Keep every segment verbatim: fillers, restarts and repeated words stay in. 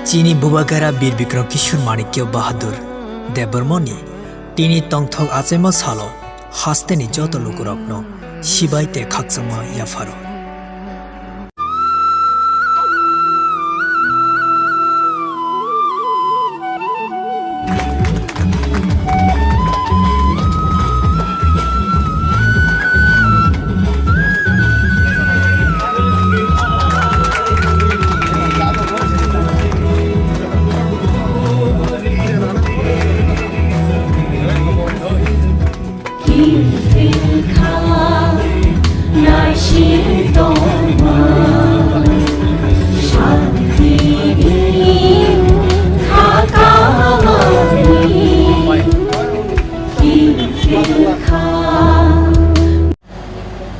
Chini Bubagra Bir Bikram Kishore Manikya Bahadur Debbarmani tini tongthok achaima salo hasteni joto lukurokno sibai tei khakchangma yapharo.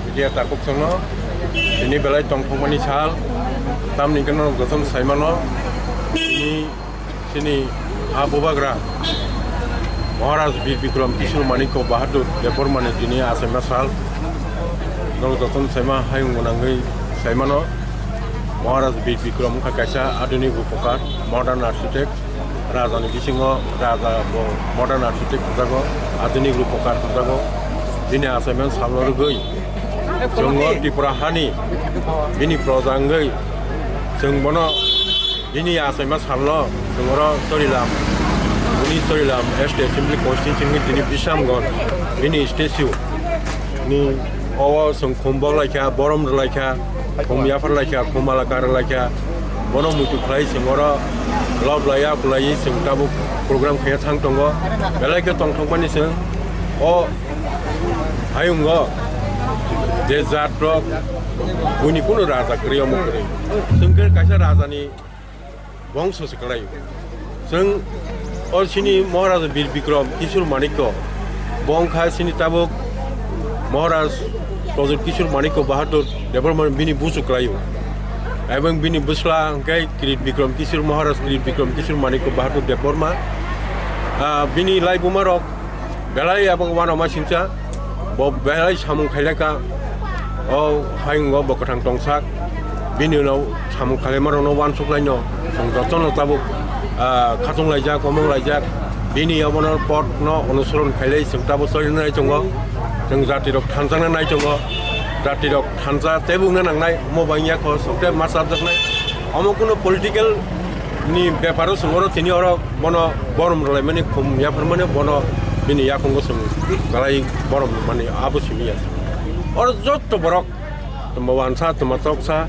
Media takhuk chwngno tini belai tongthokmani sal, tamni hwnkhe norok jotono saimano, tini chini ha Bubagra Maharaj Bir Bikram Kishore Manikya Bahadur Debbarmani tini achaima sal. Norok jotono saima hayung gwnangwi saimano. Maharaj Bir Bikram wngkha kaisa adhunik rupokar, modern architect. Rajani bisingo raja bo modern architect hwnjago, adhunik rupokar hwnjago. Bini achaimani salno rwgwi chwng o Tripura hani bini proja wngwi chwng bono bini achaima salno chwng oro Chorilam, bini Chorilam State Assembly Constituency ni tini Bisramganj bini statue ni o chwng khum boklaikha, borom rwlaikha. Khum yapharlaikha, khum alaka rwlaikha, bono muitu khlai chwng oro lob laiya kwlaiwi chwng tabuk program khaiya thang tongo. Belai khe tongthokmani chwng o hayungo je jat rok buini kunu raja kwrwi omo kwrwi. Chwng khe kaisa rajani bongso se kwlai. Chwng o chini Maharaja Bir Bikram Kishore Manikya, bo wngkha chini tabuk Maharaj Prajot Kishore Manikya Bahadur Debbarma bini busu kwlaio. Ebong bini bwsla hwnkhe Kirit Bikram Kishore, Maharaj Kirit Bikram Kishore Manikya Bahadur Debbarma. Ah, bini laibuma rok belai abo uanama singcha, bo belai samung khailai kha, o hayungo bo kwthang tongsak, bini ulo samung khailaima rokno uansuk laino, chwng jotono tabuk, ah, khatung laijak, omong laijak, bini obono pot no onusoron khailai chwng tabuk choli nai tongo, chwng jati rok thansa nai tongo, jati rok thansa tebuk na nangnai, omo bangya kho, sokte ma chapjaknai, omo kuno political ni beparo chwng oro tini oro bono borom rwlaimani khum yapharmani bono bini yakungo chwng belai borom rwmani abo simi ya. Oro jotto borok tongma wansa, tongma toksa,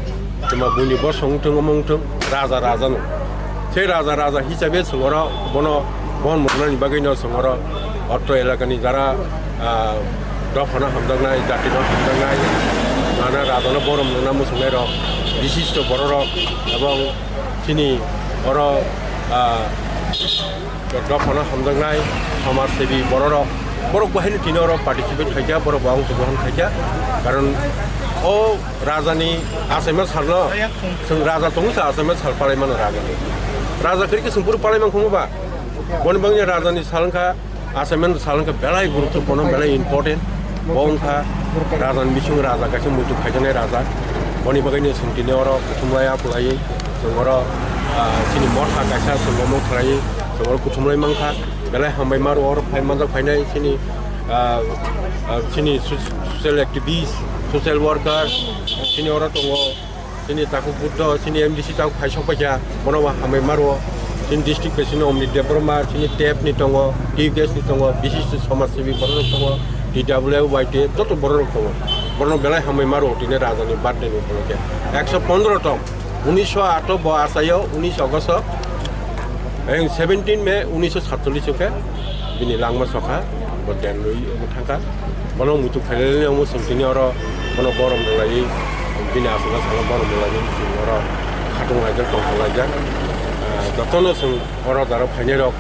tongma buini bosong wngthung, omo wngthung, raja raja no. Se raja raja hisabe chwng oro bono borom rwnani bagwi no chwng oro otro elakani jara, ah, dophano hamjaknai, jatino hamjaknai, nana rajano borom rwna muchungnai rok, bishisto bororok, ebong chini oro, ah, dophano hamjaknai somaj sebi bororok, borok bo haino tini oro participate khaikha, borok bo ang grohon khaikha, karon o rajani achaima salno chwng raja tongsa achaima sal palai mano rajani, raja kwrwi khe chwng phuru palai mankhumu ba, boni bagwi rajani sal wngkha. Achaimani salon khe belai guruttopurno, belai important. Bo wngkha rajani bising raja, kaisa muitu khaijaknai raja. Boni bagwino chwng tini oro kuthumlai akulai chwng oro, ah, chini motha kaisa chwng omo khlaiwi chwng oro kuthumlai mankha. Belai hambai maro oro phai manjak phainai chini, ah, ah, chini so-, social activist, social worker chini oro tongo. Chini takhuk Buddho, chini M D C takhuk phaisok paikha, bono bo hambai maro. Chini district president Omrit Debbarma, chini tep ni tongo, T P S ni tongo, bishisto somaj sebi borok rok tongo, T W Y T, joto borok rok tongo. Bono belai hambai maro, tini raja ni birthday ni upolokhe. Ekso pondro tong, unisho ato bo achaio, unis August o, eng seventeen May unisho satchollish o khe, bini langma sokha, bo den rwi omo thangkha. Bono muitu khailai omo chwng tini oro bono borom rwlaiwi bini aswkno salo borom rwlaiwi chwng oro khatung laijak, tongthok laijak. Ah, jotono chwng oro jaro phainai rok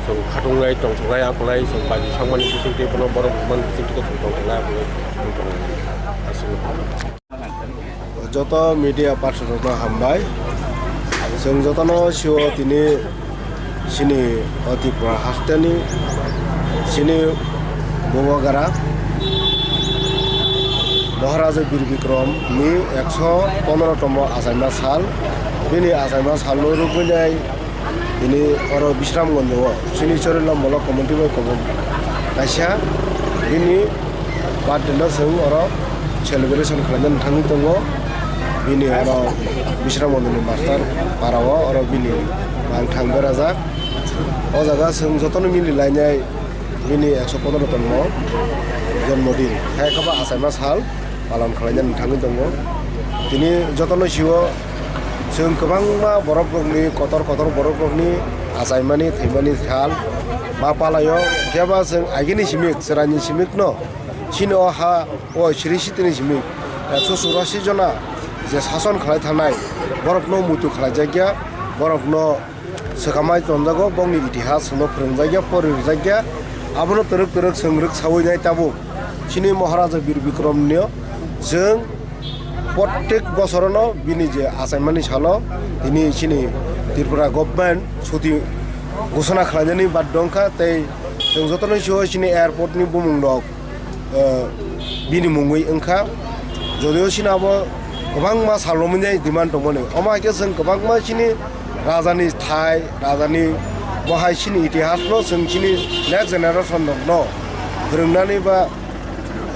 chwng khatung lai, tongthok lai, akolai chwng baji sakmani bisingtwi bono borom rwmani bisingtwi chwng tongthok lai, akolai chwng tongthok lai. Aswkno. Joto media person rokno hambai. Chwng jotono sio tini chini o Tripura hasteni chini Bubagra Maharaja Bir Bikram ni ekso pondro tomo achaima sal. Bini achaima salno rwgwinai Bini oro Bisramganj o chini Chorila Molo community bai kobong kaisa bini birthday no chwng oro celebration khlaina thangwi tongo. Bini oro Bisramganj ni master para o oro bini mangthang berajak. O jaga chwng jotono mili lainai bini ekso pondro tongmo jonmodin. Hai khe ba achaima sal palon khlaina thangwi tongo. Tini jotono sio chwng kwbangma borok rokni kotor kotor borok rokni achaimani thwimani sal ma palaio. Phiya ba chwng agini simik chwraini simik no chini o ha o siri sitini simik ekso churasi jona je sason khlai thanai borokno muitu khlaijakya, borokno swkamai tonjago, bongni itihas chwngno phwrwngjakya, porijakya, abono twrwk twrwk chwng rwksawi nai tabuk. Chini Maharaja Bir Bikramno chwng prottek bosorono bini je achaimani salo tini chini Tripura government chuti ghosona khlainani bad dongkha, tei chwng jotono sio chini airport ni bumung rok eh, bini mungwi wngkha. Jodio chini abo kwbangma salrwmani demand tongmani. Omo hai khe chwng kwbangma chini rajani thai, rajani bo hai chini itihasno chwng chini next generation rokno phwrwngnani ba,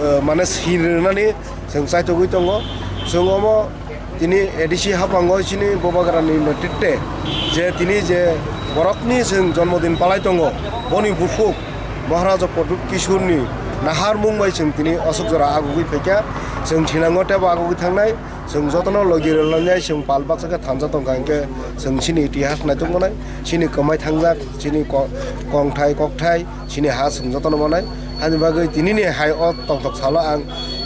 eh, mane sinrwnani chwng chaitogwi tongo. Chwng omo Tini A D C haphango chini Bubagrani netrite je tini je borokni chwng jonmodin palai tongo, boni bukhuk Maharaja Pradyut Kishorni naharmung bai chwng tini aswk jora agugwi phaikha. Chwng thinango teibo agugwi thangnai. Chwng jotono logi rwlainai, chwng pal baksa khe thansa tongkha, hinkhe chwng chini itihas naitugmanai, chini kwmai thangjak, chini ko-, kongthai kokthai, chini ha chwng jotono manai. Hani bagwi tinini hai o tongthok salo ang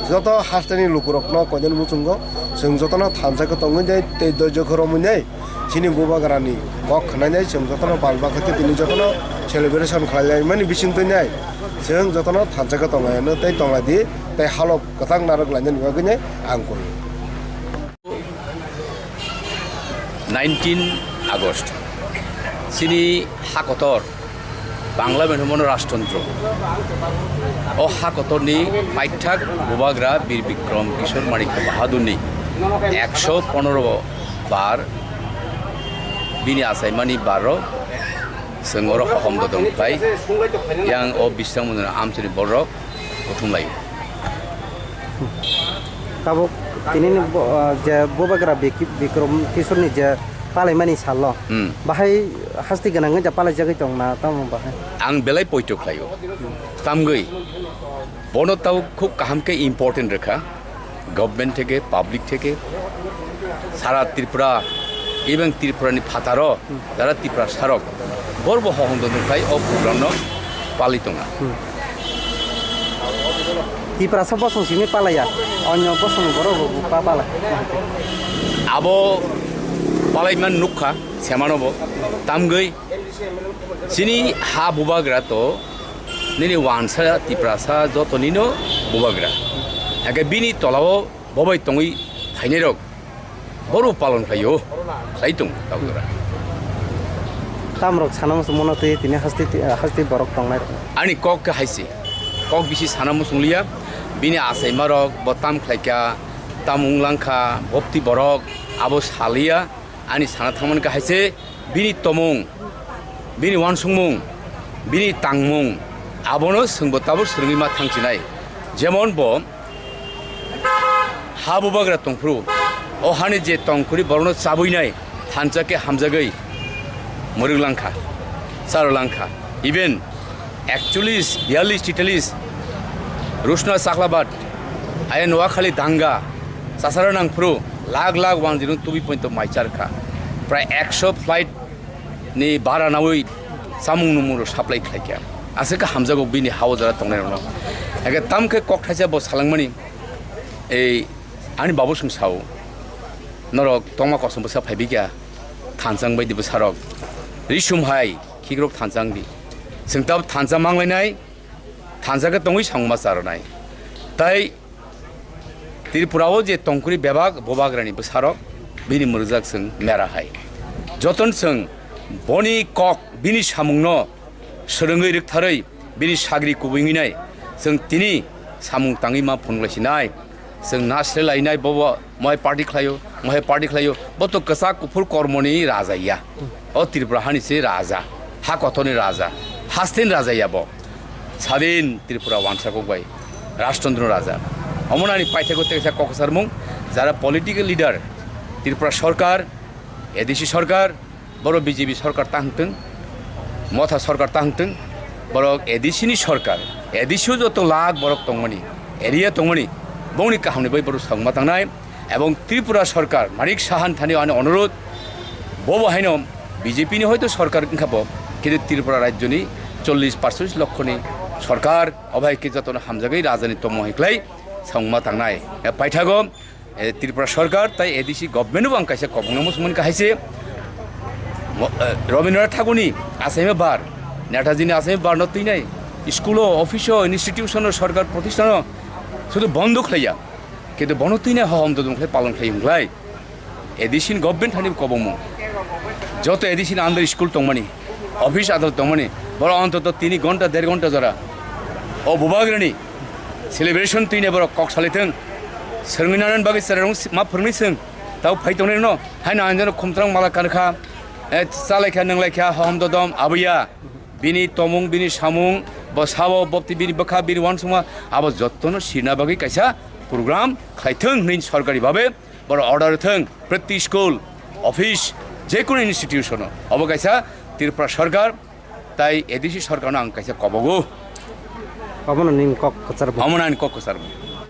joto hasteni lukurokno koinani muchungo chwng jotono thansa khe tongwi nai tei doijo khe romwi nai chini Bubagrani kok khwnai nai chwng jotono pal bakha khe tini jotono celebration khlai lai mani bising twi nai chwng jotono thansa khe tonglai anw tei tonglai di tei halok kwchang narwk lainani bagwi nai ang koi. Nineteen August chini ha kotor Bangla bai hwnmano Rajtantro. O ha kotorni paithak Bubagra Bir Bikram Kishore Manikya Bahadurni ekso pondro bar bini achaimani barro chwng oro hohom dodong khlai yang o Bisramganjni amchini borok kuthumlaio. Tabuk tinini bo-, ah, je Bubagra Bik-, Bikram Kishorni je palaimani salo, Hmm. bahai hasti gwnangwi je palaijagwi tong na tamo bahai? Ang belai poito khlaio. Tamgwi bono tabuk khub kaham khe important rwkha. Government theke, public theke, sara Tripura, even Tripura ni phataro, jara Tiprasa rok, borbo hohon dodong khai o program no palwi tonga. Hmm. Tiprasa bosong simi palaya, onyo bosong borok bo pa palai. Abo palai man nukha, semano bo, tamgwi chini ha Bubagra to, nini wansa Tiprasa joto nino Bubagra. Age bini tolao bobai tongwi phainai rok, boru palon khlaio, khlai tong, Doctor. Tamrok sana muchung mono twi tini hasti, hasti borok tongnai rok. Ani kok khe haise, kok bisi sana muchung liya, bini achaima rok, bo tam khlaikha, tam unglangkha, bopti borok, abo saliya, ani sana thangmani khe haise, bini tomung, bini wansukmung, bini tangmung, abono chwngbo tabuk swrwngwi ma thangchinai. Jemon bo ha Bubagra tongphuru, o hani je tongkhuri borokno chabuinai thansa khe hamjagwi mwrwk langkha, charo langkha. Even ekchollis, biyallis, titollis Rusna Chaklabat, aya Noakhali danga, chasaro nangphuru lakh lakh wanjwirwng tubui poito mai charkha. Prai ekso flight ni bara nawi chamung nungmung rok supply khlaikha. Aswk khe hamjago bini ha o jora tongnai rokno. Age tamkhe kok thaisa bo salangmani, ei ani babu swng sao, norok tongma kosom bwsa phaibi kha, thansa wngbai di bwsarok, risum hai khikrok thansa wngdi. Chwng tab thansa manglainai, thansa khe tongwi samung ma charonai. Tai Tripura o je tongkhuri bebak Bubagrani bwsarok bini mwrwkjak chwng mera hai. Joton chwng boni kok bini samungno swrwngwi rwktharwi bini sagri kubui wngnai chwng tini samung tangwi ma phunukhlai sinai. Chwng na se lainai bobo mohai party khlaio, mohai party khlaio, bo to kwchak kuphur kormoni raja ya. O Tripura hani se raja, ha kothoni raja, hasten raja ya bo. Sadin Tripura wansakok bai, Rajchandra raja. Omo nani paithago teisa kok kwcharmung, jara political leader, Tripura sarkar, A D C sarkar, boro B J P sarkar ta hwntwng, Motha sarkar ta hwntwng, borok A D C ni sarkar, A D C o joto lak borok tongmani, area tongmani, bongni kahamni bai borok songma tangnai, ebong Tripura sarkar, Manik Sahan thani ani onurodh, bobo haino B J P ni hoito sarkar wngkha bo, kintu Tripura rajyoni chollish paitalish lokkoni sarkar, obo hai khe jotono hamjagwi rajani tongmo hai khlai songma tangnai. E paithago, e, Tripura sarkar tai A D C government bo ang kaisa kobongno muchungmani kha hai se, mo-, e, Rabindranath Thakurni achaima bar, Netaji ni achaima bar no twinai, school o, office o, institution o, sarkar protisthan o sudu bondo khlaiya, kintu bono twinai hohom dodong khlai palon khlai wngkhlai. A D C ni government thani kobongmung, joto A D C ni under school tongmani, office adal tongmani, borok ontoto tini ghonta, der ghonta jora o bubagrani celebration twinai borok kok salai thung. Swrwngwi nanani bagwi chwrairok ma phwrwngwi chwng tabo phai tongnai rwno. Haino ang jeno khumsrang mala kankha, eh, chalaikha, nwnglaikha, hohom dodom, abuya, bini tomung, bini samung, bo sabo, bopti bini bwkha, bini uansukma, abo jottono sirna bagwi kaisa program khlai thung hwnwi sorkari babe borok order thung. Proti school, office, jekunu institution-o. Obo kaisa Tripura sorkar tai A D C sorkarno ang kaisa kobogo. Omono nini kok kwchar bo. Omono ani kok kwchar bo.